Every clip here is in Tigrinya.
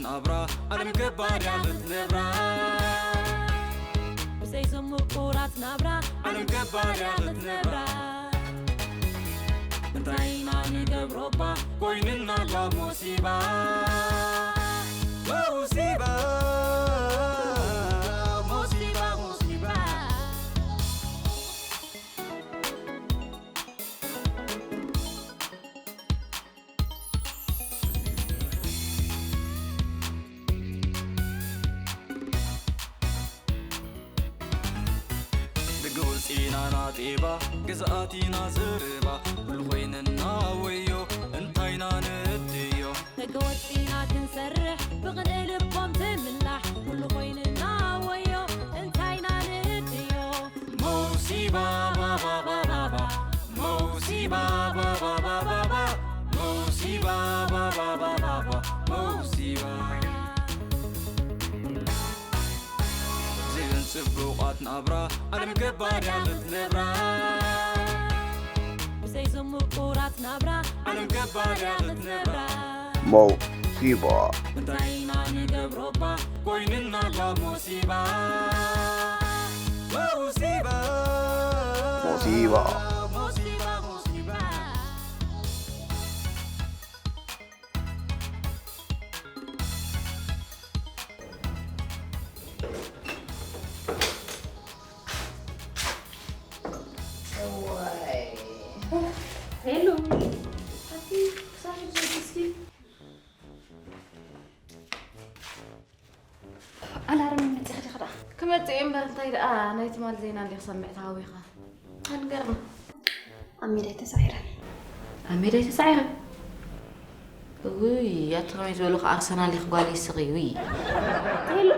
ናብራ ዓለም ገባር እያ ክትነብራ። ብዘይ ዘምቁራት ናብራ ዓለም ገባር እያ ክትነብራ። እንታይ ኢና ንገብሮ እባ ኮይንና ኣሎ ሙሲባ። ሙሲባ፣ ሙሲባ፣ ሙሲባ። ደገ ወፂና ናጤባ፣ ግዝኣት ኢና ዘረባ፣ ኩሉ ኮይንና ወዮ፣ እንታይና ንእድዮ። ደገ ወፂና ክንሰርሕ፣ ብቕንኢ ልቦም ትምላሕ፣ ኩሉ ኮይንና ወዮ፣ እንታይና ንእድዮ። ሙሲባ፣ ባባ፣ ባባ፣ ባባ፣ ሙሲባ፣ ባባ፣ ባባ፣ ባባ፣ ሙሲባ፣ ባባ፣ ባባ፣ ባባ፣ ሙሲባ። ብዘይዘን ጽቡቓት ናብራ ዓለም ገባር እያ ክትነብራ። ብዘይ ዘምቁራት ናብራ ዓለም ገባር እያ ክትነብራ። ሞሲባ። እንታይ ኢና ንገብሮ እባ ኮይንና ኣሎ ሞሲባ። ሞሲባ። ሞሲባ። ሞሲባ፣ ሞሲባ። ሄሎ፣ ኣቲ ክሳብ ሕጂ እስኪ ኣላርም መፂኻ ዲኻ ደኣ? ክመፅእ እየ እምበር እንታይ ደኣ ናይ ትማል ዜና እንዲኻ ሰምዕ ተሃዊኻ። ኣንገርና። ኣብ ሜዳ ተሳዒረ። ኣብ ሜዳ ተሳዒረ? ውይ፣ ኣቲ ከመይ ዝበልኹ ኣርሰናል ኢኺ ጓለይ ስቒ፣ ውይ። ሄሎ፣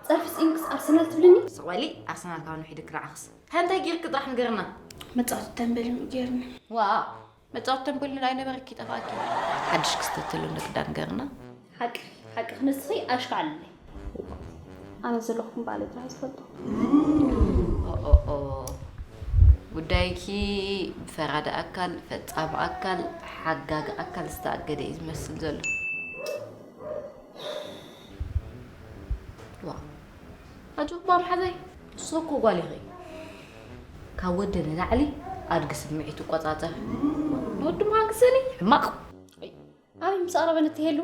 ጸርፊ ስኢንክስ ኣርሰናል ትብልኒ? ስቕ በሊ፣ ኣርሰናል ካብ ንውሒዱ ክረዓኽስ። እንታይ ጌርኪ ጥራሕ ንገርና። መጻወቲ ተንበል እዩ ጌርኒ። ዋ፣ መጻወቲ ተንበል ኣይነበረኪ፣ ጠፋእኪ። ሓድሽ ክስተት ተሎ ንግዳ ንገርና። ሓቂ፣ ሓቂ ክንስኺ ኣሽካዕልለይ። ኣነ ዘለኹም ባዕለይ ጥራሕ ዝፈልጦ። ኦ፣ ኦ፣ ኦ። ጉዳይኪ ብፈራዲ ኣካል፣ ፈጻሚ ኣካል፣ ሓጋጊ ኣካል ዝተኣገደ እዩ ዝመስል ዘሎ። ዋ፣ ኣጆኺ እባ መሓዛይ፣ ንስኺ እኮ ጓል ኢኺ። ካብ ወዲ ንላዕሊ ኣድጊ ስምዒቱ ይቆጻጸር። ንወዲ ምዃን ክስእን እዩ፣ ሕማቕ። ኣበይ ምስ ኣቕረበ ንትሄሉ?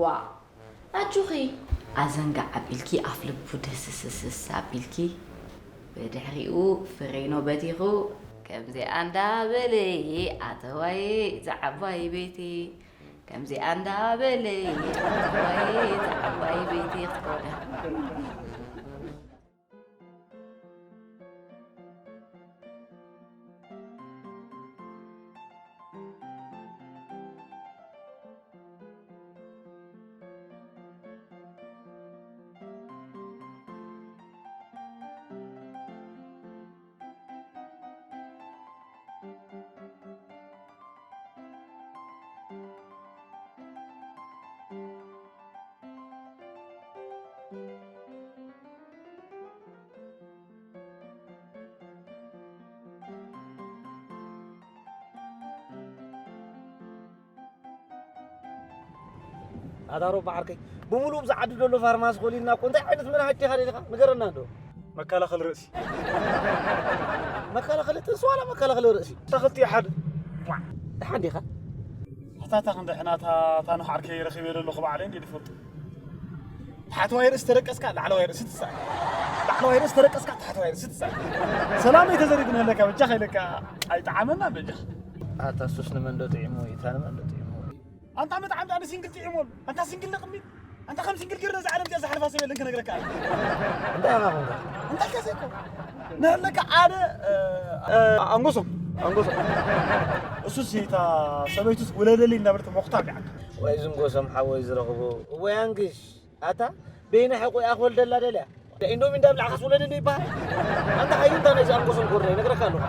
ዋ፣ ኣጆኺ። ኣዘንጋዕ ኣቢልኪ፣ ኣፍ ልቡ ደስስስስ ኣቢልኪ፣ ብድሕሪኡ ፍሬኖ በቲኹ፣ ከምዚኣ እንዳበለ ኣተዋየ፣ እዛ ዓባይ ቤተይ። ከምዚኣ እንዳበለ ኣተዋየ፣ እዛ ዓባይ ቤተይ ክትኮነ። ኣታ ሮባ ዓርከይ፣ ብምሉእ ብዛ ዓዲ ዘሎ ፋርማሲ ኮሊልና እኮ እንታይ ዓይነት መድሃኒት ዲኻ ደሊኻ? ንገረና እንዶ። መከላኸሊ ርእሲ። መከላኸሊ ጥንሲ ዋላ መከላኸሊ ርእሲ? እታ ክልቲኡ ሓደ። ዋ፣ ደሓን ዲኻ? ኣታ እታ ክንደይ ሕና እታ፣ እታ ኖህ ዓርከይ ረኺበ ዘለኹ ባዕለይ እንዲ ዝፈልጡ። ታሕተዋይ ርእሲ ተደቀስካ ላዕለዋይ ርእሲ ትስኣል። ላዕለዋይ ርእሲ ተደቀስካ ታሕተዋይ ርእሲ ትስኣል። ሰላም ኣይተዘሪግን ኣለካ በጃኻ ኢለካ ኣይጠዓመና በጃኻ። ኣታ እሱስ ንመን ዶ ጥዒሙ? እታ ንመን ዶ ጥዒሙ? ኣንታ መጥዓም ዳኣ ንሲንግል ጥዒሞም። ኣንታ ሲንግል ንቕሚጥ። ኣንታ ከም ሲንግል ጌርና እዛ ዓለም እዚኣ ዝሓልፋ ሰብ የለን ክነግረካ። እንታይ ኢኻ ኮንካ? እንታይ ከ ዘይኮ? ንህለካ ኣነ፣ እ፣ እ፣ ኣንጎሶም፣ ኣንጎሶም። እሱስ እታ ሰበይቱስ ውለደለይ እናበለት ሞኽታ ቢዓካ። ወይ ዝንጎሶም ሓወይ ዝረኽቦ። ወይ ኣንግሽ፣ ኣታ በይና ሕቆ እያ ክወልደላ ደልያ። ኢንዶሚ እንዳብላዕካስ ውለደለይ ይበሃል? ኣንታ ሓዩ እንታይ ናይ ዝኣንጎሶም ኮርና ይነግረካ ኣለኹ።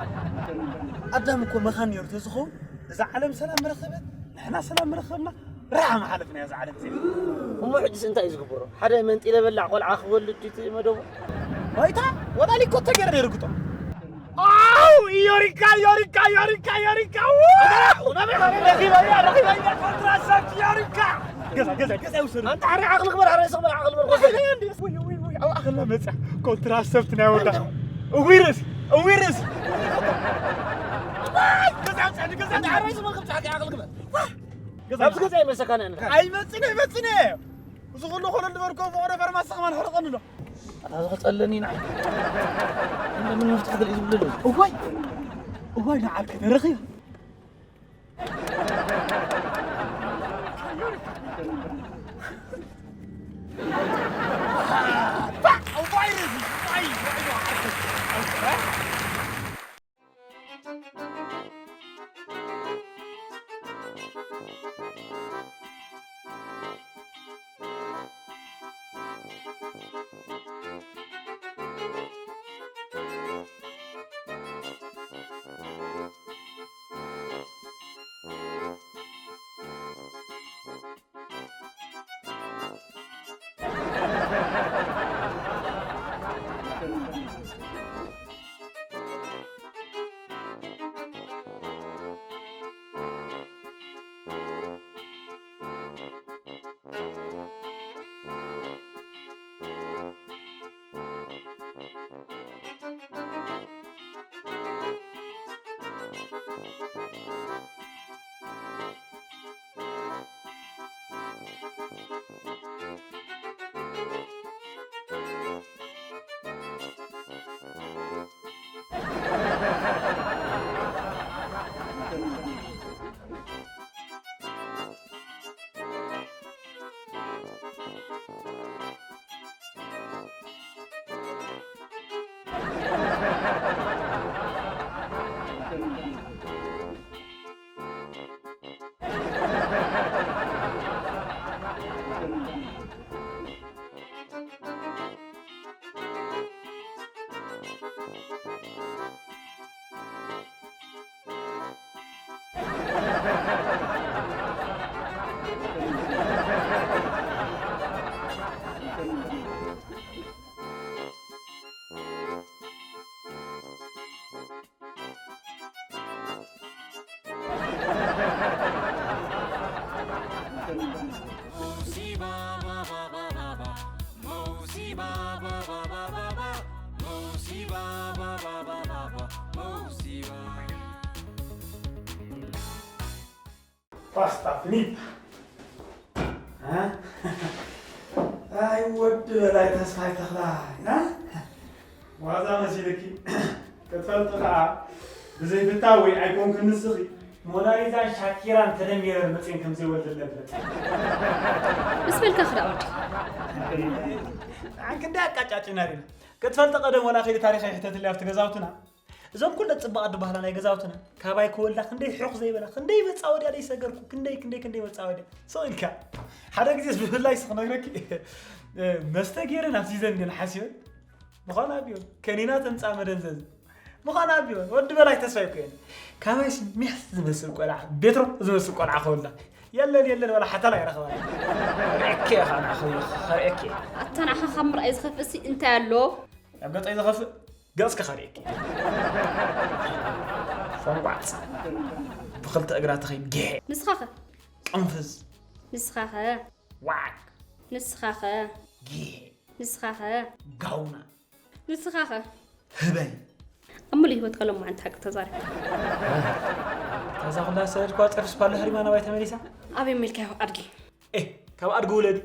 ኣዳም እኮ መኻን ነይሩ ተዝኸውን እዛ ዓለም ሰላም ምረኸበት፣ ንሕና ሰላም ምረኸብና፣ ራዓ ምሓለፍና እዛ ዓለም እዚኣ። እሞ ሕጅስ እንታይ እዩ ዝግበሮ? ሓደ መንጢለ በላዕ ቆልዓ ክወልድ ድዩ እቲ መደቡ? ባይታ፣ ወላ ሊኮቶ ገይረ ነይሩ ግጦም። ኣው፣ ዮሪካ፣ ዮሪካ፣ ዮሪካ፣ ዮሪካ፣ ው! ረኺበያ፣ ረኺበያ፣ ኮንትራሰፕት ዮሪካ! ገዛ ገዛ ገዛ ይውሰዱ። ኣንታ ሓሪ ዓቕሊ ግበር፣ ሓሪ ሰብ ዓቕሊ ግበር። ወይ ወይ ወይ ወይ፣ ኣብ ኣኸላ መጻ ኮንትራሰፕት ናይ ወዳ። እዊርስ እዊርስ። ገዛ ውሰድ፣ ገዛ። ኣንታ ሓሪ ሰብ ከም ጻሓቂ ዓቕሊ ግበር። ገዛ ኣብዚ ገዛ ይመሰካና። ኣይመጽን ኣይመጽን። እዚ ኩሉ ኮለል ዝበልኮ ፍቕሪ ፈርማሲ ከማን ሕርቐኒ ኣሎ። ኣታ ዝኸጸለኒ ንዓይ። እንደምን መፍትሒ ክርኢ ዝብለሉ። እዋይ! እዋይ፣ ንዓል ከተረኺብ። ፓስታ ፍኒት። እ? ኣይ ወዲ በላይ ተስፋይ ተኽላይ፣ እ? ዋዛ መሲልኪ። ክትፈልጢ ከኣ ብዘይፍታወይ ኣይኮንክን ንስኺ፣ ሞናሊዛን ሻኪራን ተደሚረን መጺኤን ከም ዘይወልደለን ፍለጢ። ምስ በልካ ክዳ ወዲ። ኣን ክንደይ ኣቃጫጭና ዲና። ክትፈልጢ ቀደም ወላ ኸይዲ ታሪኸይ ሕተትለይ ኣብቲ ገዛውትና። እዞም ኩለ ጽቡቓት ድበሃላ ናይ ገዛውትና ካባይ ክወልዳ ክንደይ ሕቕ ዘይበላ፣ ክንደይ መጻወድያ ደይሰገርኩ፣ ክንደይ፣ ክንደይ፣ ክንደይ መጻወድያ። ስቕ ኢልካ። ሓደ ግዜስ ብፍላይ ስኽ ነግረኪ፣ መስተ ገይረን ኣፍዚዘን እንድየን ሓሲበን። ምዃን ኣብዮን። ከኒና ተምጻእ መደንዘዚ። ምዃን ኣብዮን። ወዲ በላይ ተስፋይ እኮ እየን። ካባይሲ ሚሕስ ዝመስል ቆልዓ፣ ቤትሮ ዝመስል ቆልዓ ክወልዳ። የለን፣ የለን፣ ወላ ሓታላ ኣይረኸባን። ርእየኪ እየ ኸዓ ንዓኺ፣ ኸርእየኪ እየ። ኣታ ንዓኻ ካብ ምርኣይ ዝኸፍእሲ እንታይ ኣሎ? ኣብ ገጸይ ዝኸፍእ ገጽኪ ኸርእየኪ። ፎንቋጽ። ብኽልተ እግራ ትኸይድ ጌ። ንስኻኸ? ቅንፍዝ። ንስኻኸ? ዋዓግ። ንስኻኸ? ጌ። ንስኻኸ? ጋውና። ንስኻኸ? ህበይ። ኣብ ምሉእ ህይወትካ ሎማዓንቲ ሓቂ ተዛሪብካ። እዛ ኩላ ዝሰደድክዋ ጸርፊስ ኳላ ሃሪማ ናባይ ተመሊሳ? ኣበይ ሜልካዮ ኣድጊ? ኤህ፣ ካብ ኣድጊ ውለዲ።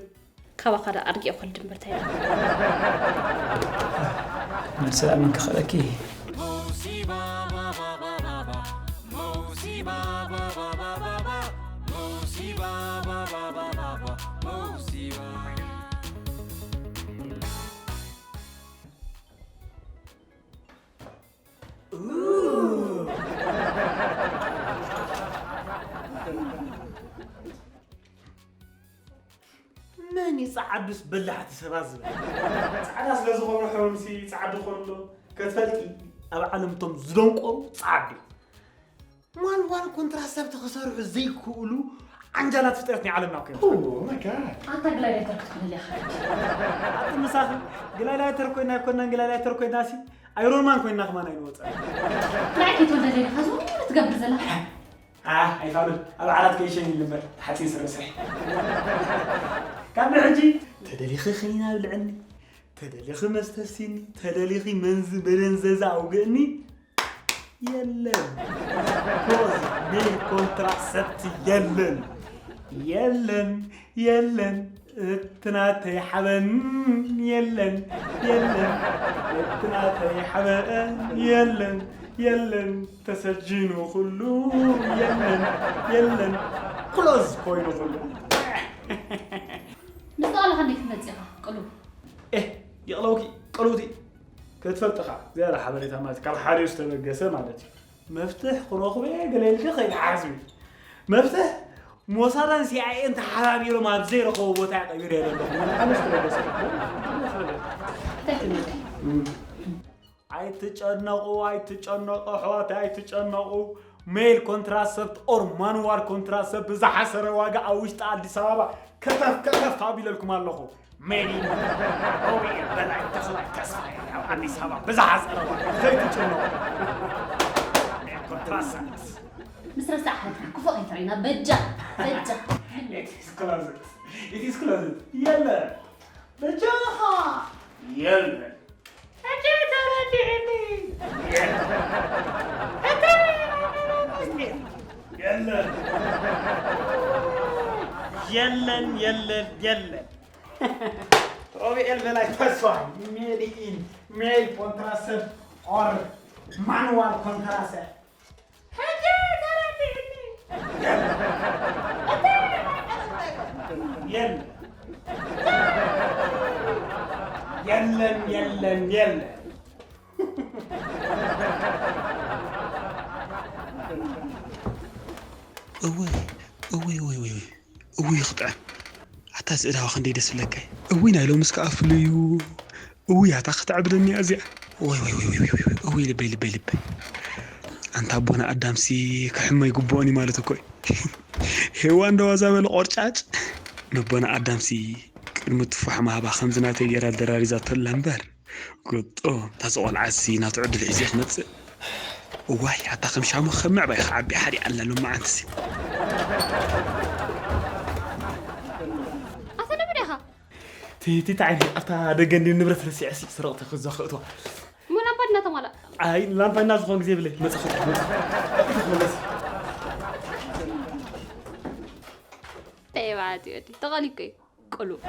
ካባኻ ዶ ኣድጊ እየ ክወልድ እምበር እንታይ? መልሲ ኣሚን ክኽእለኪ። መን እዩ ጸዓዱስ በላዕቲ ሰባት ዝብል? ጻዕዳ ስለ ዝኾኑ ሕሩምሲ ጸዓዱ ክኾኑ ዶ? ከትፈልጢ፣ ኣብ ዓለም እቶም ዝደንቆሩ ጸዓዱ እዮም። ዋልዋል ኮንትራሰፕት ክሰርሑ ዘይክእሉ ዓንጃላት ፍጥረት ናይ ዓለምና እኮ እዮም። Oh my God። ኣንታ ግላዲያተር ክትኮነል ኢኻ። ኣቲ ምሳኺ ግላዲያተር ኮይና ኣይኮናን፣ ግላዲያተር ኮይናሲ ኣይሮን ማን ኮይና ከማን ኣይንወጽእን። ንዓይ ከይትወልደለይ ኢኻ ዝኹሉ ትገብር ዘለኻ። ኣህ ኣይፋሉን ኣብ ዓራት ከይሸኝ ልንበር ሓፂን ስረ ስርሒ ካብ ሕጂ ተደሊኺ ክኒና ብልዕኒ ተደሊኺ መስተ ስቲኒ ተደሊኺ መንዚ መደንዘዛ ኣውግእኒ የለን ኮዝ ሜል ኮንትራሰፕት የለን የለን የለን እትናተይ ሓበን የለን የለን እትናተይ ሓበን የለን የለን ተሰጅኑ ኩሉ የለን የለን ክሎዝ ኮይኑ ኩሉ ምስ ጠቕለኻ እንዴት ትመፅኻ ቅሉብ ኤህ ይቕለውኪ ቅሉቲ ክትፈልጥኻ ዝያዳ ሓበሬታ ማለት ካብ ሓዲኡ ዝተበገሰ ማለት እዩ መፍትሕ ክረኽበ ገለ ኢልኪ ከይትሓስቢ መፍትሕ ሞሳዳን ሲኣይኤን ተሓባቢሮም ኣብ ዘይረኸቡ ቦታ ቀቢረ ዘለኹ ኣነስ ተበገሰ እንታይ ትብል ኣይትጨነቑ ኣይትጨነቑ ኣሕዋት ኣይትጨነቑ ሜል ኮንትራሰፕት ኦር ማኑዋል ኮንትራሰፕት ብዝሓሰረ ዋጋ ኣብ ውሽጢ ኣዲስ ኣበባ ከተፍ ከተፍ ኣቢለልኩም ኣለኹ ሜል ሮቤል በላይ ተኽላይ ተስፋ ኣብ ኣዲስ ኣበባ ብዝሓሰረ ዋጋ ከይትጨነቑ ሜል ኮንትራሰፕት ምስ ረሳዕካ ክፉእ ከይትርእዩና በጃ በጃ It is closet. It is closet. የለ በጃኻ የለ የለን የለን የለን ሮቤል በላይ ተስፋ ሜድ ኢን ሜል ኮንትራሰፕት ኦር ማኑዋል ኮንትራሰፕት የለን የለን የለን እውይ እውይ እውይ እውይ እውይ ክጥዕም ኣታ ስእዳዋ ክንደይ ደስ ብለካ እዩ እውይ ናይ ሎምስ ከዓ ፍሉይ እዩ እውይ ኣታ ክተዕብደኒ እያ እዚኣ ወይ ወይ ወይ ወይ ወይ እውይ ልበይ ልበይ ልበይ ኣንታ ኣቦና ኣዳምሲ ክሕሞ ይግብኦን እዩ ማለት እኮ እዩ ሄዋን ደዋዛ በለ ቆርጫጭ ነቦና ኣዳምሲ ቅድሚ ትፋሕ ማህባ ከምዚ ናተይ ገይራ ደራሪዛቶ ኣላ እምበር ግጡም እታ ዝቖልዓሲ ናቱ ዕድል ሒዙ ክመፅእ እዋይ ኣታ ከም ሻሙ ከም ምዕባይ ክዓቢ ሓዲ ኣላ ሎመዓንትሲ ኣታ ነብር ኢኻ ትህቲ ታዓይኒ ኣብታ ደገ እንዲ ንብረት ረሲዐሲ ስረቕቲ ክዘኽእትዋ እሞ ላምባ ድና ተማላ ኣይ ላምባ እና ዝኾን ግዜ ብለይ መፅኹ መፅኹ መለስ ተይባዕቲ ወዲ ተቐሊኮ እዩ ቅሉብ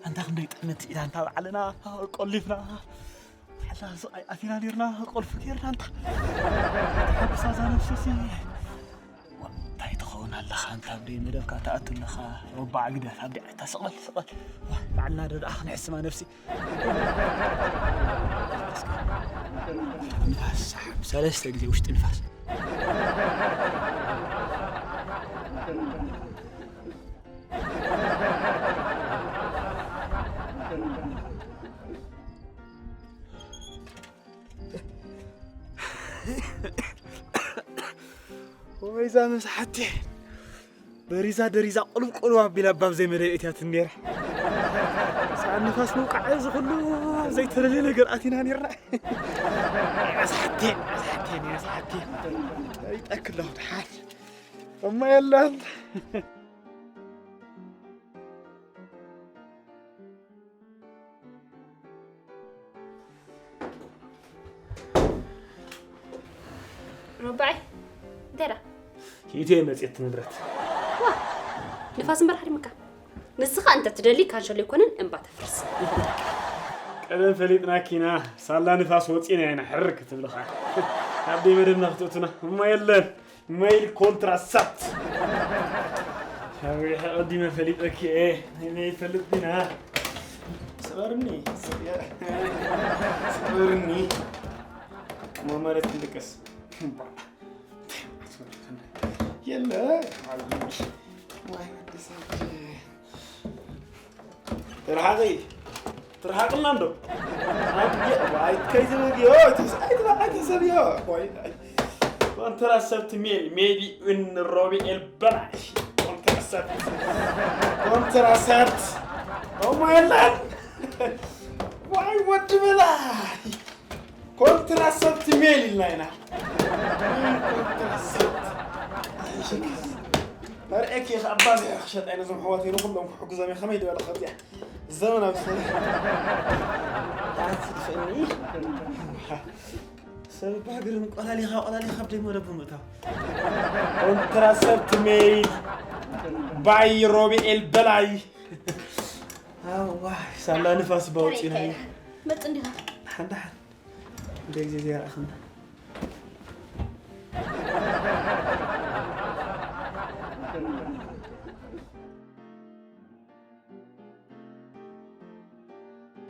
ኣንታ ክንደይ ጥዕምቲ ኢና እንታ ባዕልና ቆሊፍና ሓላ ስቓይ ኣቲና ኔርና ቆልፊ ጌርና እንታ ተሓጉሳ እዛ ነብስሲ እንታይ ትኸውን ኣለኻ እንታ ኣብደይ መደብካ ትኣቱ ኣለኻ ረባዕ ግደፍ ኣብደይ ዓይታ ስቕበል ስቕበል ባዕልና ዶ ደኣ ክንሕስማ ነብሲ ንፋስ ሰሓብ ሰለስተ ግዜ ውሽጢ ንፋስ ወይ እዛ መሳሓቲ ደሪዛ ደሪዛ ቁልብ ቁልብ ኣቢላ ባብ ዘይመደብ እትያትን ነይራ ሰዓት ንፋስ ምውቃዕ እዚ ኩሉ ዘይተለለየ ነገር ኣቲና ነርና መሳሓቲ መሳሓቲ መሳሓቲ ጠሪጠክ ኣለኹ ድሓን እማ የለን ሮባዓይ እንታይ ዳ ሂቴ መጽየት ንብረት ንፋስ እምበር ሓሪምካ ንስኻ እንተ ትደሊ ካንሸሎ ኣይኮነን እምባ ተፍርስ ቀደም ፈሊጥናኪና ሳላ ንፋስ ወፂና ኢና ሕርክ ትብልኻ ኣብ ደይ መደብና ክትእቱና እማ የለን ሜል ኮንትራሰፕት ሻዊሕ ቀዲመ ፈሊጠኪ እየ ነይፈልጥ ግና ስበርኒ ስበርኒ ማማረት ትልቀስ የለ ርሓቂ እታ ርሓቕልና እንዶ። ኣየ፣ ዋይ፣ ከይትብልዮ፣ ኣይትስ-፣ ኣይትባ-፣ ኣይትሕሰብዮ። ዋይ፣ ኣይ። ኮንትራሰፕት ሜል፣ ሜዲ ን ሮቢኤል በላይ። ኮንትራሰፕት። ኮንትራሰፕት። ኦማይላን። ዋይ፣ ወዲ በላይ። ኮንትራሰፕት ሜል ኢልና ኢና። ኮንትራሰፕት። ኣርእየኪ ኢኻ፣ ኣባዚሐ ክሸጣ ኢና፣ እዞም ኣሕዋተይ ንኹሎም ክሕግዞም እየ። ከመይ ዝበለ ከምዚኣ ዘመናዊ ሰብ። ኣትጥፍእኒ። ሰብ እባ ግርም፣ ቆላሊኻ፣ ቆላሊኻ ኣብ ደይ መረብ ምእታው። ኮንትራሰፕት ሜል ባይ ሮቢኤል በላይ። ኣዋ፣ ሳላ ንፋስ ባውፂናዮ። መጽ እንዲኻ። ሓንዳ ሓን። እንደ ግዜ ዘይረኣኽና።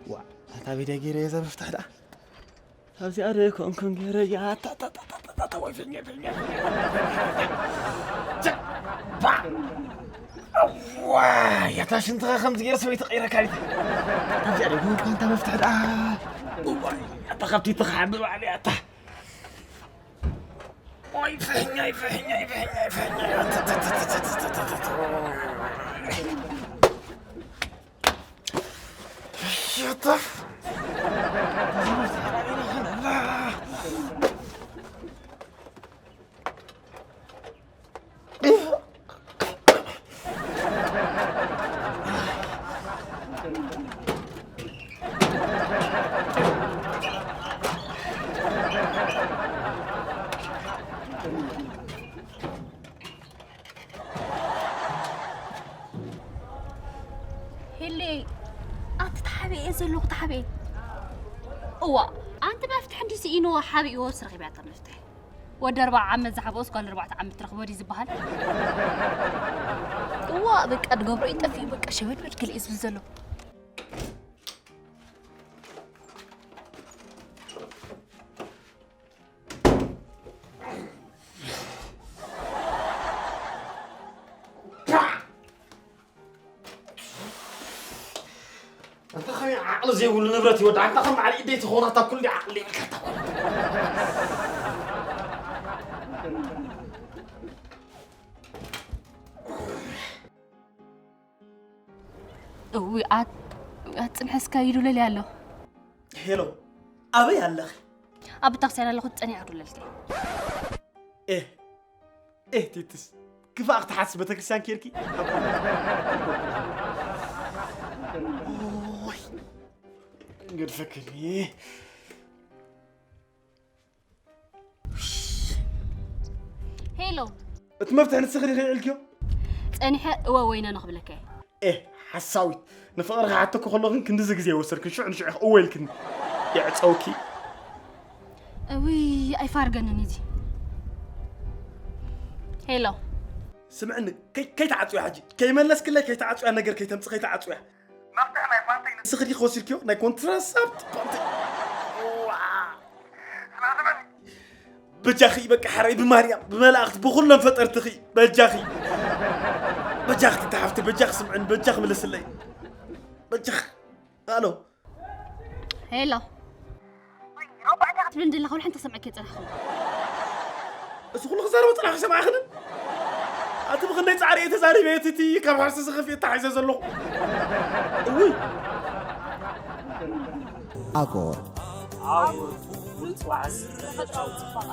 ዋ፣ ኣታ ቤዳ ገይረ እየ እዛ መፍትሕ ደኣ። ኣብዚኣ ደ ኮንኮን ገይረ እያ። ኣታ፣ ኣታ፣ ኣታ፣ ኣታ፣ ኣታ፣ ወይ ፍኛ፣ ፍኛ፣ ፍኛ፣ ፍኛ፣ ፍኛ። ጀ-፣ ባ-፣ ዋይ፣ ኣታ ሽንትኻ ከምዚ ገይረ ሰበይቲ ቀይረካ ዲታ። ኣብዚኣ ደ ኮንኮን እታ መፍትሕ ደኣ። ዋይ፣ ኣታ ካብቲ ተኻዕቢ ባዕሊ ኣታ። ኦይ፣ ፍሕኛይ፣ ፍሕኛይ፣ ፍሕኛይ፣ ፍሕኛይ። ሽጠፍ። ሄለይ፣ ኣቲ ተሓቢኤ ዘለኹ፣ ተሓቢኤ። እዋ፣ ኣንቲ መፍትሕ እንዲ ስኢንዎ ሓቢእዎ ስረኺብያ እታ መፍትሕ። ወዲ ኣርብዓ ዓመት ዝሓብኦስ ጓል ኣርባዕተ ዓመት ትረኽቦ ድዩ ዝበሃል? እዋ፣ በቃ ድገብሮ ይጠፍእ፣ በቃ ሸበድበድ ክልእ ዝብል ዘሎ። ኣንታ ከመይ ዓቕሊ ዘይብሉ ንብረት ይወድእ? ኣንታ ከም በዓል ኢደይ ትኾና እታ ኩሉ ዓቕሊ የብልካ እታ ጓል። እውይ፣ ኣት-፣ ኣጽንሐ እስከ ይዱለል ኣሎ። ሄሎ፣ ኣበይ ኣለኺ? ኣብ ቤተክርስትያን ኣለኹ፣ ጸኒዐ ክዱለልኪ። ኤህ፣ ኤህ፣ ቲትስ፣ ክፋእ ክትሓስብ ቤተክርስትያን ኬድኪ? ኦይ፣ ገድፈክኒ። ሄሎ። እቲ መፍትሒ ንስኺ ዲኺ ውዒልክዮ? ጸኒሐ እወ ወይነ ንኽብለካ እየ። ኤህ፣ ሓሳዊት። ንፍቕሪ ክሓተኪ ከለኹ ግን ክንድዚ ግዜ ይወሰድክን ሽዑ ንሽዑ እወ ኢልክኒ። የዕጸውኪ። እውይ፣ ኣይፋርገንን እዚ። ሄሎ። ስምዕኒ፣ ከይ-፣ ከይትዓጽውያ ሕጂ። ከይመለስክለይ ከይትዓጽውያ፣ ነገር ከይተምጽእ ከይትዓጽውያ። መፍትሒ ናይ ፋንተይ ንስኺ ዲኺ ወሲድክዮ? ናይ ኮንትራሰፕት ፋንተይ። ዋ። በጃኺ በቃ ሓረይ ብማርያም ብመላእኽቲ ብኹሎም ፈጠርትኺ በጃኺ። በጃኺ ትሓፍቲ በጃኺ ስምዕኒ በጃኺ ምለስለይ። በጃኺ። ኣሎ። ሄሎ። ትብል እንደላ ኩሉ ሓንቲ ሰምዐኪ ጽናሕ። እዚ ኩሉ ክዛረቦ ጽናሕ ይሰማዕኽንን? ኣቲ ብኽንደይ ጻዕሪ እየ ተዛሪበ እቲ እቲ ካብ ሕርሲ ዝኸፍእ እተሓሒዘ ዘለኹ። እውይ። ኣጎር። ኣጎር። ውጽዋዕ ተፈጥሮኣዊ ጽባቐ።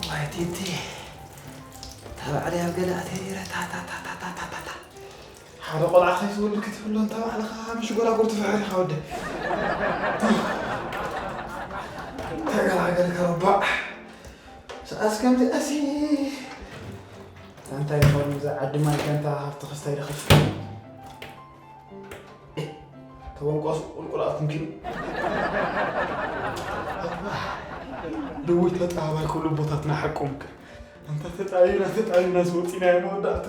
ዋይ ቲቲ፣ ተባዕለይ ኣብ ገለ ኣተሪረ፣ ታ፣ ታ፣ ታ። ሓደ ቆልዓ ከይትወልድ ክትብሎ፣ እንተ ባዕልኻ ምሽ ጎራጉር ትፍሕር ኢኻ ወደይ። ተገላገልካ ረባዕ። ሰኣስ ከምዚ ኣሲ እንታይ ይኸውን እዛ ዓዲ ማይ ከንታ ሃብቲ ክስታይ ደኸፍ ተወንቋሱ ቁልቁል ኣትንኪሉ ድውይ ተጣባይ ኩሉ ቦታትና ሓቆምከ እንተ ተጣዩና ተጣዩና ዝወፂና እየ መወዳእቱ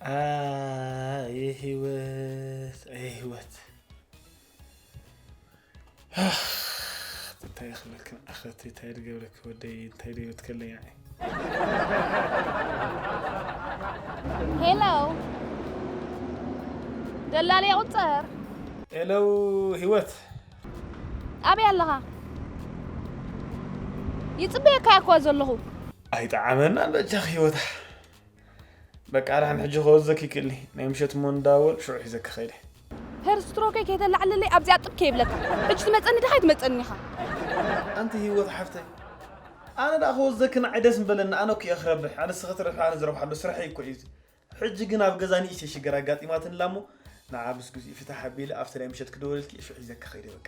ኣይ ህይወት ኣይ ህይወት እንታይ ክብለክን ኣኸቲ እንታይ ድገብረክ ወደይ እንታይ ድገብትከለይ ኣይ ሄሎ ደላሊ ቁፅር ሄለው ህይወት ኣበይ ኣለኻ? ይፅበየካ እኮ ዘለኹ። ኣይጠዓመናን በጃኽ ህይወታ በቃ ዳሕን ሕጂ ከወዘክ ይክእልኒ ናይ ምሸት እሞ እንዳወል ሽዑ ሒዘክ ኸይደ ሄር ስትሮከይ ከይተላዕልለይ ኣብዚኣ ጥብ ከይብለካ። ሕጂ ትመፀኒ ዲኻ ኣይትመፀኒ ኢኻ? ኣንቲ ህይወት ሓፍተይ ኣነ ደኣ ከወዘክ ንዓይ ደስ ምበለኒ ኣነ እኮ እየ ክረብሕ ኣነ ስኽትርፍ ኣነ ዝረብሓሉ ስርሐይ እኮ እዩ ሕጂ ግን ኣብ ገዛ ንእሽተይ ሽግር ኣጋጢማትንላ እሞ ንዓ ምስ ግዜኡ ፍታሕ ኣቢለ ኣብቲ ናይ ምሸት ክደወለልኪ እየ ሽዑ ሒዘኪ ከይደ በቃ።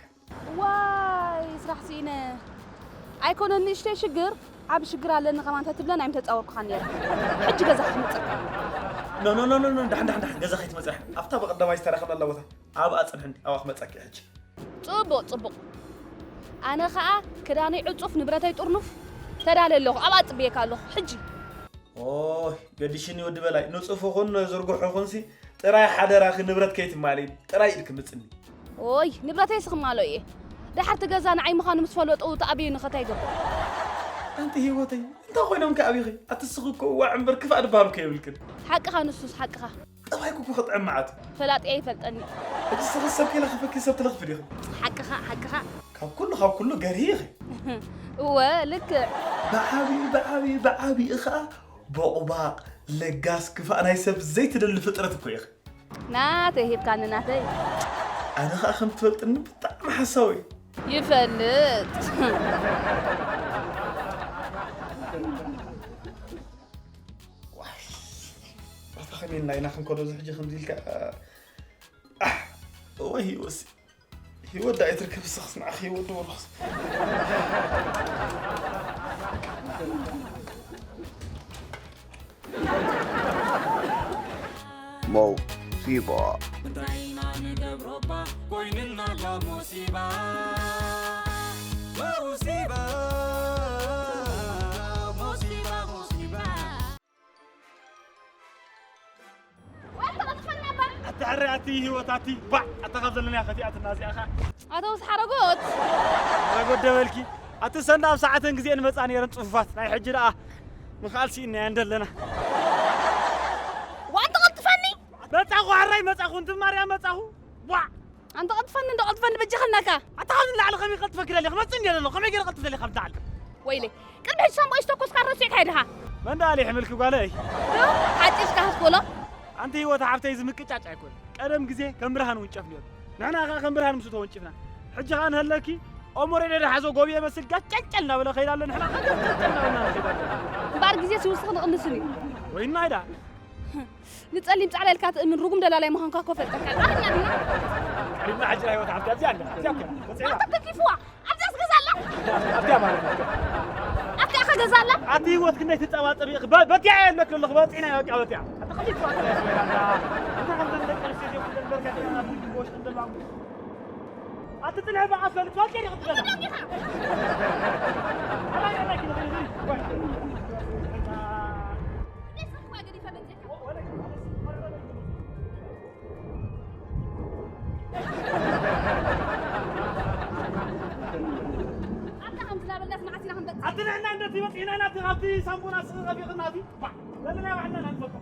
ዋይ ስራሕ ስኢነ ኣይኮነን ንእሽተይ ሽግር ዓቢ ሽግር ኣለኒ ከማን ተትብለን ኣይምተጻወርኩኻን ነይረ። ሕጂ ገዛ ክትመጸካ እየ። ኖ ኖ ኖ ኖ ኖ ዳሕን ዳሕን ዳሕን ገዛ ከይትመጽያ ኣብታ ብቐዳማይ ዝተራኸብናላ ቦታ ኣብኣ ጽንሕኒ ኣብኣ ክመጸኪ እየ ሕጂ። ጽቡቕ ጽቡቕ ኣነ ኸኣ ክዳነይ ዕጹፍ ንብረተይ ጥርኑፍ ተዳልየ ኣለኹ ኣብኣ ጽብየካ ኣለኹ ሕጂ። ኦይ ገዲሽኒ ወዲ በላይ ንጹፍ ይኹን ዝርጉሕ ይኹንሲ ጥራይ ሓደራኺ ንብረት ከይትማሊ ጥራይ ኢድኪ ምጽኒ። ኦይ ንብረተይስ ክማሎ እየ። ደሓር እቲ ገዛ ንዓይ ምዃኑ ምስ ፈለጡ እቲ ኣበዩ ንኸታይ ይገብር። ኣንቲ ህይወተይ እንታይ ኮይኖም ከ ኣቢኺ ኣቲ ስኺ እኮ ዋዕ እምበር ክፋእ ድበሃል እኮ የብልክን። ሓቅኻ ንሱስ ሓቅኻ። ጠባይኪ እኮ ክጥዕም መዓት። ፈላጥየ ይፈልጠኒ። ሕጂ ስኺ ሰብ ከይለኸፈኪ ሰብ ትለኽፊ ዲኺ። ሓቅኻ ሓቅኻ። ካብ ኩሉ ካብ ኩሉ ገርሂ ኢኺ። እወ ልክዕ። ብዓብዩ ብዓብዩ ብዓብዩ ኸዓ ቦቕባቕ ለጋስ ክፋእ ናይ ሰብ ዘይትደሊ ፍጥረት እኮ ኢኺ። ናተይ ሂብካኒ ናተይ። ኣነ ኸዓ ከም ትፈልጥኒ ብጣዕሚ ሓሳዊ እየ። ይፈልጥ። ዋይ፣ ኣታ ኸመይ ኢልና ኢና ክንከዶ እዚ ሕጂ ከምዚ ኢልካ? ኣሕ፣ እወ ህይወትሲ። ህይወት ዳኣ ኣይትርከብ እስኽስ ንዓኺ ህይወት ድበልኩስ መውሲባ እንታይ ኢና ንገብሮ እባ ኮይንና ዶ ሙሲባ ሙሲባ ሙሲባ ሙሲባ ኣቲ ሕራይ ኣቲ ህይወት ኣቲ ባዕ ኣታ ካብ ዘለናያ ከፊኣትና እዚኣ ኸኣ ኣታ ውስ ሓረጎት ረጎት ደበልኪ ኣቲ ሰንዳ ኣብ ሰዓተን ግዜኤን መጻ ነይረን ጽፉፋት ናይ ሕጂ ደኣ ምኽኣል ስኢንናየን ደለና ዋንተ ቀልጥፈኒ መጻኹ ሕራይ መጻኹ እንትማርያ መጻኹ ዋዕ ኣንተ ቀልጥፈኒ እንዶ ቀልጥፈኒ በጃኻ እናካ ኣታ ካብ ንላዕሊ ከመይ ቀልጥፈኪ ደሊኺ መጽእ እንድየ ዘለኹ ከመይ ገይረ ቀልጥፍ ደሊኻ ብላዕሊ ወይለይ ቅድሚ ሕጂ ሳምቦ ይስተኮስካ ረሲዕካ ኢኻ መን ደኣ ኣሊሕምልኪ ጓለይ ሓጢጥካ ክትበሎ ኣንቲ ህይወት ሓፍተይ እዚ ምቅጫጭ ኣይኮን ቀደም ግዜ ከም ብርሃን ውንጨፍ ነይሩ ንሕና ከኣ ከም ብርሃን ምስ ተወንጭፍና ሕጂ ከኣ ንህለኪ ኦሞሬደ ዝሓዞ ጎብየ መስል ጋጨልጨል እናበለ ከይዳ ኣሎ ንሕና ከኣ ጋጨልጨል እናበልና ንኸይዳ ኣሎ እምበኣር ግዜ ሲውስኽ ንቕንስን እዩ ወይናይ ደኣ ንጸሊም ጻዕዳ ኢልካ ትእምን ርጉም ደላላይ ምዃንካ እኮ ፈልጠካ። ዓርና ዲና? ቀሪብና ሕጂ ናይ ህይወት ሓብቲ ኣብዚኣ ኣላ። ኣብዚኣ እኮ እያ። በጺሕና። ኣታ ተኪፍዋ። ኣብዚያስ ገዛ ኣላ? ኣብዚኣ ማለት እያ። ኣብዚኣ ከ ገዛ ኣላ? ኣቲ ህይወት ክንደይ ትጸባጸቢ ኢኺ። በ-፣ በቲዓ እየ ዝብለኪ ዘለኹ። በጺሕና እያ በቃ በቲዓ። ኣታ ከመይ ትጸባጸቢ እያ? እታ ከምዘን ደቂ ኣንስትዮ ዘይብሉ ነገር ከ ኣብ ውሽጢ ዘለዋ ኣቲ ጽንሒ በኣስ በል ትፈልጥ ዲኺ ትገዛ ኣላይ ኣላይ ኪሎ ኪሎ ወይ ኣቲ ንሕና እንደቲ በጺሕና ኢና እቲ ካብቲ ሳምቡና ስቕ ረፊቕና እቲ ባዕ ዘለና ባዕልና ኢና ንፈልጦ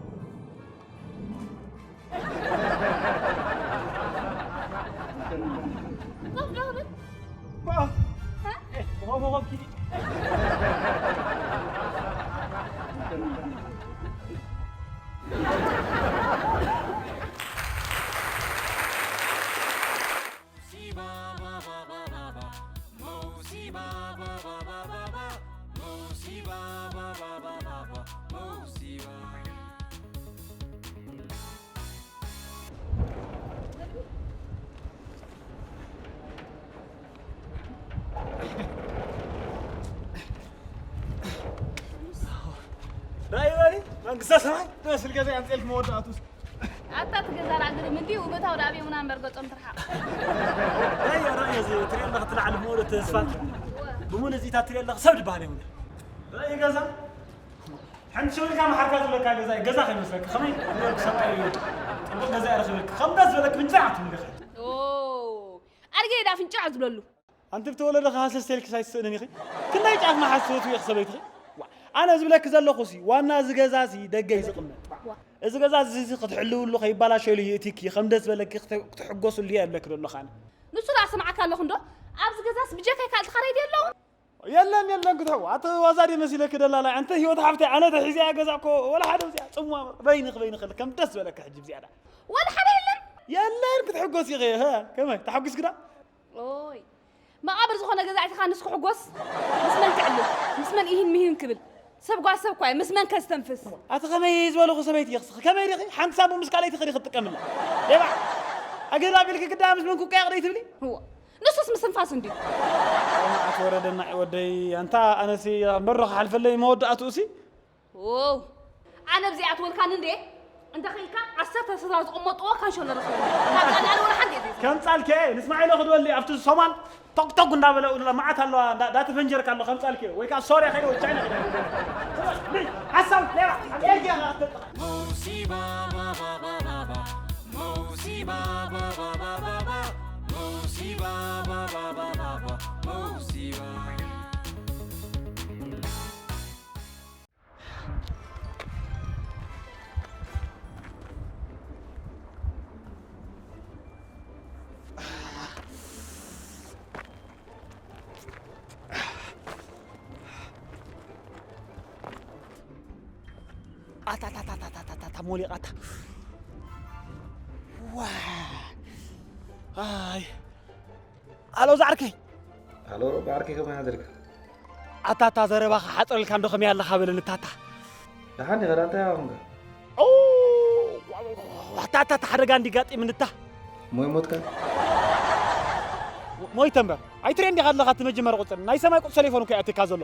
መንግስተ ሰማይ ትመስል ገዛ ኣምፅኤልክ መወዳእቱስ። ኣታ እቲ ገዛ ዳኣ ግርም እንድዩ፣ ውበታው ዳኣ ኣበይ ምናምን እምበር ገጾም ትርሓቕ። ራእየ፣ ራእየ፣ እዚ ትሪኦ ኣለኺ፣ እቲ ላዕሊ መወደእ ተስፋ። ብሙሉ እዚ እታ ትሪኦ ኣለኺ ሰብ ድበሃል የብሉን። ራእየ ገዛ። ሓንቲ ሸው ኢልካ መሓርካ ዝብለካ ገዛ፣ ገዛ ከይመስለካ። ከመይ ዝበልኩ ሰብኣይ እዩ። ጽቡቕ ገዛ እየ ረኺበልካ። ከም ደስ ዝበለክ ምንጭራዕ ትብለካ። ኦ፣ ኣድገ ዳ ፍንጭራዕ ዝብለሉ። ኣንቲ ብተወለደ ከሃሰስ ተልክስ ኣይትስእንን ኢኺ። ክንደይ ጫፍ መሓዝ ትፈትዊ ኢኺ ሰበይትኺ? ዋ፣ ኣነ ዝብለኪ ዘለኹ ሲ፣ ዋና እዚ ገዛ ሲ ደገ እዩ ዝቕመጥ። ዋ። እዚ ገዛ እዚ ሲ ክትሕልውሉ ከይባላሸሉ ይእቲኪ፣ ከም ደስ በለኪ ክተ-፣ ክትሕጎስሉ እየ እብለኪ ዘለኹ ኣነ። ንሱ ደኣ ሰማዕካ ኣለኹ እንዶ፣ ኣብዚ ገዛስ ብጀካይ ካልእ ተኻራይ ድዩ ኣለውን? የለን፣ የለን ክትሕጎ-፣ ኣቲ ዋዛ ድየ መሲለኪ ደላላይ? ኣንቲ ህይወት ሓፍተይ፣ ኣነ ተሒዘያ ገዛ እኮ ወላ ሓደ እዚኣ ጽምዋ በይንኺ፣ በይንኺ ከም ደስ ዝበለኪ ሕጂ ብዝያዳ። ወላ ሓደ የለን? የለን ክትሕጎስ ኢኺ፣ ሀ፣ ከመይ ተሓጒስኪ ዶ? ኦይ፣ መቓብር ዝኾነ ገዛ ኣቲኻ ንሱ ክሕጎስ? ምስ መን ክዕልል? ምስ መን ኢሂን ምሂን ክብል? ሰብ ጓል ሰብ እኳ እዩ፣ ምስ መን ከስተንፍስ? ኣቲ ከመይ ዝበልኹ ሰበይቲ ኢኺ? ከመይ ዲኺ? ሓንቲ ሳሙን ምስ ካልኣይቲ ኸዲ ክትጥቀምላ? ሌባ! ኣገዳ ቢልኪ ግዳ ምስ መን ክቀያቕ ደይ ትብሊ? እዋ፣ ንሱስ ምስትንፋስ እንድዩ። መዓት ወረደና ወደይ፣ ኣንታ ኣነሲ በሩ ክሓልፈለይ መወዳእትኡሲ? ዎው፣ ኣነ ብዚኣ ትወልካኒ እንዴ? እንተ ኸይልካ ዓሰርተ ሰድራ ዝቕመጥዎ ካንሸሎ ረኽበኒ። ካብ ጣልያን ወላ ሓንቲ እየ ዘይሰ-፣ ከም ጻልከ፣ ንስማዒሎ ክድወሊ ኣብቲ ሶማል ቶግ ቶግ እንዳበለ ኡላ መዓት ኣለዋ፣ እንዳ-፣ እንዳተፈንጀርካ ኣሎ ከም ጻልከ። ወይ ከኣ ሶርያ ከይደ ወይ ቻይና ከይደ። ሓሳብ ሌባ፣ ኤርትራ ክትበልዕ። ሙሲባ፣ ባባ፣ ባባ፣ ባባ። ሙሲባ፣ ባባ፣ ባባ፣ ባባ። ሙሲባ፣ ባባ፣ ባባ፣ ባባ። ሙሲባ። ኣታ፣ ኣታ፣ ኣታ፣ ሞሊቓታ። ዋ። ኣይ። ኣሎ፣ ዝዓርከይ። ኣሎ፣ ብዓርከይ ከመይ ሓደርካ? ኣታ፣ ኣታ፣ ዘረባኻ ሓጽረልካ እንዶ ከመይ ኣለኻ በለኒ፣ ኣታ፣ ኣታ። ደሓን ዲኻ? እንታይ ኣኹምካ? ኦ፣ ኣታ፣ ኣታ፣ ኣታ፣ ሓደጋ እንዲ ጋጢምኒ፣ ኣታ። ሞይ ሞትካ? ሞይተ እምበር። ኣይትሪኦ እንዲኻ ኣለኻ፣ እቲ መጀመሪ ቁጽሪ። ናይ ሰማይ ቁጽሪ ተሌፎን እኮ እዩ ኣትካ ዘሎ።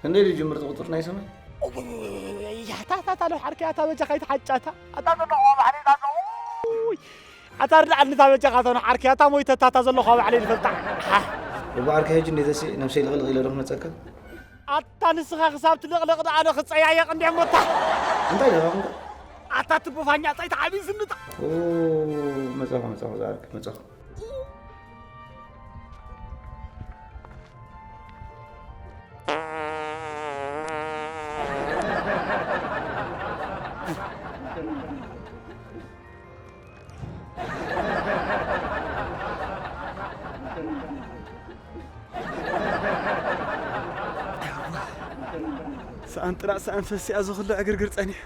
ክንደይ ድዩ ጅምርቲ ቁጽሪ ናይ ሰማይ? ያታ፣ ኣታ፣ ኣታ፣ ሎ፣ ዓርከይ፣ ኣታ፣ በጃኻ ኣይትሓጫታ። ኣታ፣ ዘሎ፣ ባሕሪ፣ ኣታ፣ ሎ፣ ውይ። ኣታ ርድኣኒ እታ በጃኻ እታ ንዓርከይ፣ ኣታ ሞይተታ እታ ዘለኹ ኣብ ባዕለይ ዝፈልጣ። እባ ዓርከይ ሕጂ እንዴት እሲ ነብሰይ ልቕልቕ ኢለ ዶ ክመጸካ? ኣታ ንስኻ ክሳብ ትልቕልቕ ደኣ ኣነ ክጸያየቕ እንድየ እሞ እታ። እንታይ ደኣ ኹንካ? ኣታ ትቦ ፋኛ ጸይታ ዓብዪ ስንጣ። ኦ፣ መጻኹ፣ መጻኹ፣ ዝዓርከይ፣ መጻኹ። ሰኣን ጥራዕ ሰኣን ፈሲኣ ዝኽሎ ዕግርግር ጸኒሑ።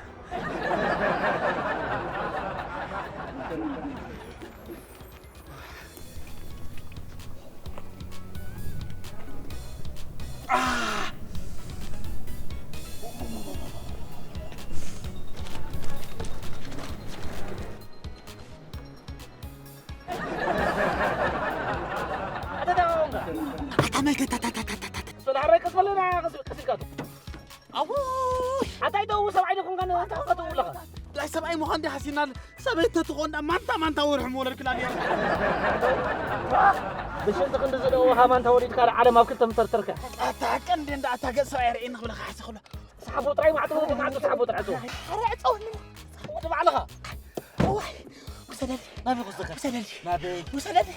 ኣታ መይተ፣ ታ፣ ታ፣ ታ፣ ታ፣ ታ። ሰላሕ ራይ ቀስ በለና፣ ቀስ፣ ቀስ ኢልካ ኣቱ። ኣውይ! ኣታ ኣይተው፣ ሰብኣይ ዶ ኮንካ ን-፣ ኣታ ትኸተው ኣለኻ? ብላይ ሰብኣይ ምዃን ዲ ሓሲናል? ሰበይቲ ተትኾን ዳ ማንታ ማንታ ወርሒ ምወለድክላ ነይራ። ብሽንቲ ክንዲ ዝደወኻ ማንታ ወሊድካ ዓለም ኣብ ክልተ ምተርተርካ። ኣታ ቀንዲ እንዳ ኣታ ገጽ ሰብኣይ ርእየኒ ክብለኻ ሓሰ ክብሎ። ሰሓቦ ጥራይ ማዕጾ፣ ማዕጾ ሰሓቦ ጥራይ። ሓረ ዕጸወኒ። ውዲ ባዕልኻ። እዋይ፣ ውሰደኒ። ናበይ ክወስደካ? ውሰደኒ። ናበይ? ውሰደኒ።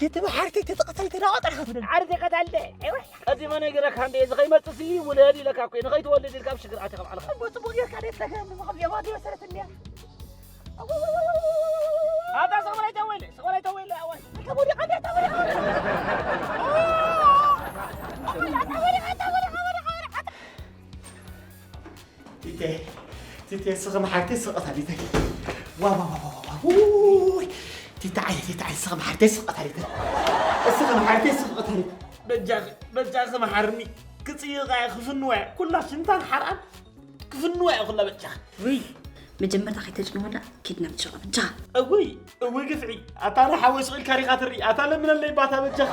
እቲ መሓርቲ ተጠቕሰይ ተዳዋ ጥራሕ ክትብለኒ። ዓርዲ ቀታልደ። እዋይ። ቀዲመ ነጊረካ እንደ እዚ ከይመጽእ ሲ ውለድ ኢለካ እኮ፣ ንኸይትወልድ ኢልካ ኣብ ሽግር ኣቲኻ ባዕልኻ። እሞ ጽቡቕ ጌርካ ደስ ተገርም፣ ከምዚኦም ኣድዮ ሰረት እንድያ። ኣታ ስቕ በላይ ተወይለ፣ ስቕ በላይ ተወይለ፣ ኣዋይ። ተወዲቓ እንድያ፣ ተወዲቓ፣ ተወዲቓ። ቲቴ፣ ቲቴ፣ እስኺ መሓርተይ ስቕ ታሊተይ። ዋ፣ ዋ፣ ዋ፣ ዋ፣ ዋ፣ ውይ። ቲታ ዓየ፣ ቲታ ዓየ፣ እስኺ መሓርተይ ስቕ ታሊተይ። እስኺ መሓርተይ ስቕ ታሊተይ። በጃኺ፣ በጃኺ መሓርኒ። ክጽይቓ እየ፣ ክፍንዋ እየ። ኩላ ሽንታን ሓርኣን ክፍንዋ እየ ኩላ በጃኺ። ውይ፣ መጀመርታ ከይተጭንወላ ኪድ ናብ ትሸቐ በጃ። እውይ፣ እውይ ግፍዒ። ኣታ ንሓወይ ስቕ ኢልካ ዲኻ ትርኢ? ኣታ ለምነለይ ባታ በጃኺ።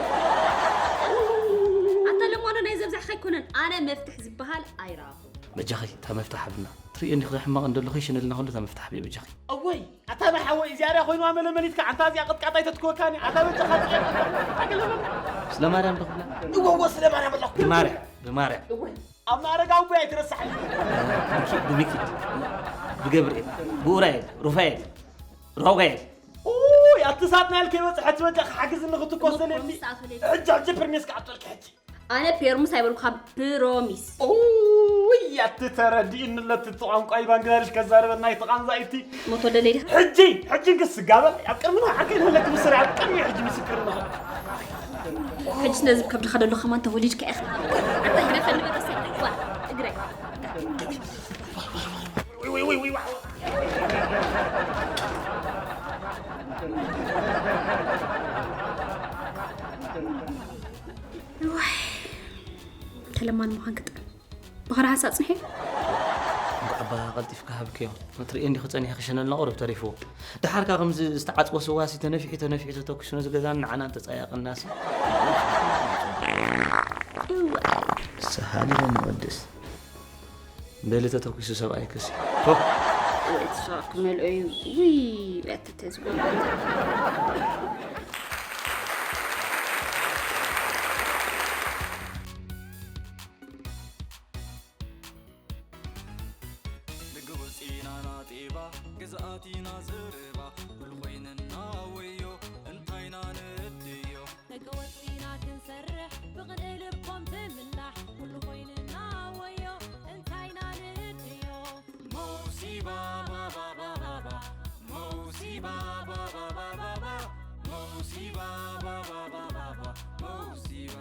ኣታ ለማኖ ናይ ዘብዛሕካ ኣይኮነን። ኣነ መፍትሕ ዝበሃል ኣይረኣኹን። በጃኺ፣ እታ መፍትሕ ሃብና። እታ ትርእዮ እንዲኺ ሕማቕ እንደለኹ ይሽነልና ኩሉ እታ መፍትሕ ብየ በጃኺ። እወይ ኣታ ናይ ሓወይ እዚኣ ርያ ኮይንዋ መለመሊትካ ኣንታ እዚኣ ቅጥቃጣ ኣይተትክወካኒ ኣታ በጃኻ ጽየቅ ኣገለበል። ስለ ማርያም ዶ ክብላ? እወ እወ ስለ ማርያም ኣለኹ። ብማርያም ብማርያም እወይ ኣብ ማረጋዊ ቦይ ኣይትረሳሕ። ብሚኪ ብሚኪ ብገብርኤል ብኡራኤል ሩፋኤል ራጉኤል። ኡይ ኣቲ ሳጥናኤል ከይበጽሐ እቲ በጃ ክሓግዝኒ ክትኮሰለኒ። ሕጂ ሕጂ ፕርሜስ ክኣትወልኪ ሕጂ። ኣነ ፔርሙስ ኣይበልኩኻ ፕሮሚስ። ኡይ ኣቲ ተረዲእኒ ኣለቲ እቲ ቋንቋ ባንግላደሽ ከዛረበና ኣይትቓንዛ ኢቲ። ሞቶ ደለይ ዲኻ? ሕጂ ሕጂ እንክስ ጋበል ኣብ ቅድሚ ንዓከ ንህለክ ምስሪ ኣብ ቅድሚ ሕጂ ምስክር ኣለኹ። ሕጂ ነዚ ከብድኻ ደሎ ከማን ተወሊድካ ኢኻ። ኣታ እግረ ከንበጠሰ ዋ እግረ። ዋይ ተለማን ምዃን ክጥዕም ብኽራ ሓንሳ ጽንሐ። እንኳዕ ኣባ ቀልጢፍካ ሃብክዮ። መትሪኤ እንዲኹ ጸኒሐ ክሸነልና ቁሩብ ተሪፍዎ። ደሓርካ ከምዚ ዝተዓጽወ ስዋሲ ተነፊሑ ተነፊሑ ተተኩሱ ነዚ ገዛን ንዓናን ተጻያቕናሲ። ሰሃሊ መወድስ። በሊ ተተኩሱ ሰብኣይ ክሲ። ሆ! ወይ ትሻክ መልኦ እዩ። ውይ፣ ኣትተዝብል። ንግብፂና ናጤባ ግዝኣቲና ዘረባ ኩሉ ኮይንና ወዮ እንታይና ንእድዮ ነገ ወፂና ክንሰርሕ ብቕንኢ ልቦም ትምላሕ ኩሉ ኮይንና ወዮ እንታይና ንእድዮ መውሲባ ባባባባባ መውሲባ ባባባባባ መውሲባ ባባባባባ መውሲባ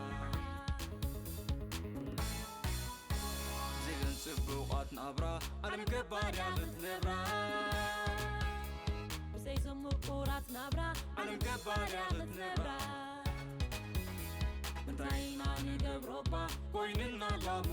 ዘይብለን ጽቡቓት ናብራ ዓለም ገባርያ ክትነብራ ብዘይዞም ምቁራት ናብራ ዓለም ገባርያ ክትነብራ እንታይ ኢና ንገብሮባ ኮይንና ላሞ